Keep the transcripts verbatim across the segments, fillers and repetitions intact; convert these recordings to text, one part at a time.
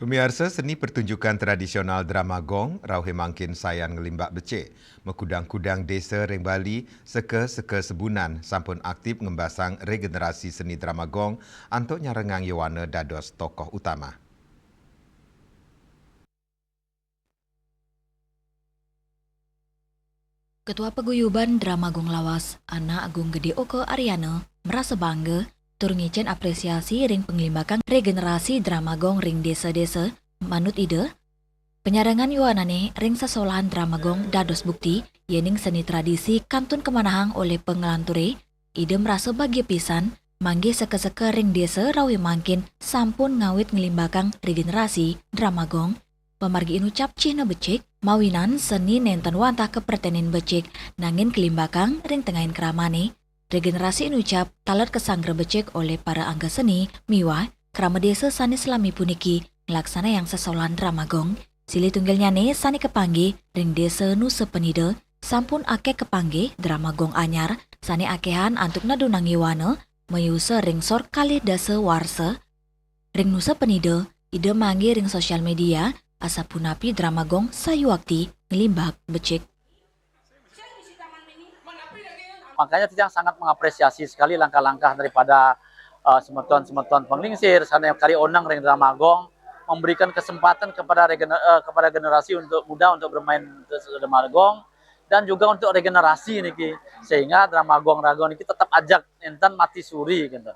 Pemiarsa, seni pertunjukan tradisional drama gong rauh mangkin sayan nglimbak becik. Makudang-kudang desa ring Bali, seka-seka sebunan sampun aktip ngembasang regenerasi seni drama gong antuk nyarengang yowana dados tokoh utama. Ketua Paguyuban Drama Gong Lawas, Anak Agung Gede Oka Aryana, merasa bangga tur ngicen apresiasi ring panglimbakang regenerasi drama gong ring desa-desa. Manut Ida, penyarengan yowanane ring sesolahan drama gong dados bukti yening seni tradisi kantun kamanahang olih pangelanture. Ida merasa bagia pisan, manggih seka-seka ring desa rauh mangkin sampun ngawit nglimbakang regenerasi drama gong. Pamargi inucap cihna becik, mawinan seni nenten wantah kapretenin becik, nangin kalimbakang ring tengahing kramane. Regenerasi inucap taler kasanggra becik olih para angga seni miwah krama desa sane salami puniki nglaksanayang sesolahan drama gong. Silih tunggilnyane sane kapanggih ring Desa Nusa Penida sampun akeh kapanggih drama gong anyar sane akehan antuk nadunang yowana mayusa ring sor kalih dasa warsa. Ring Nusa Penida, Ida manggih ring sosial media, asapunapi drama gong sayuakti nglimbak becik. Makanya titiang sangat mengapresiasi sekali langkah-langkah daripada uh, semeton-semeton panglingsir, sane kari oneng ring drama gong, memberikan kesempatan kepada regener, uh, kepada generasi untuk muda untuk bermain drama gong dan juga untuk regenerasi niki, sehingga drama gong drama gong niki tetap ajak enten mati suri gitu.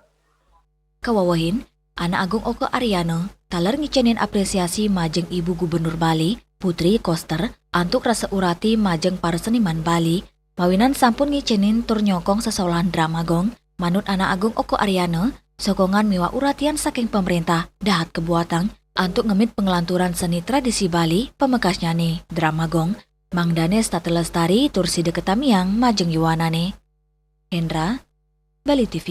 Kawewehin, Anak Agung Oka Aryana taler ngicenin apresiasi majeng Ibu Gubernur Bali, Putri Koster, antuk rasa urati majeng para seniman Bali, mawinan sampun ngicenin tur nyokong sesolahan drama gong. Manut Anak Agung Oka Aryana, sokongan miwah uratian saking pemerintah dahat kabuatang antuk ngemit panglanturan seni tradisi Bali, pamekasnyane drama gong, mangdane setata lestari tur sida katamiang majeng yowanane. Hendra, Bali T V.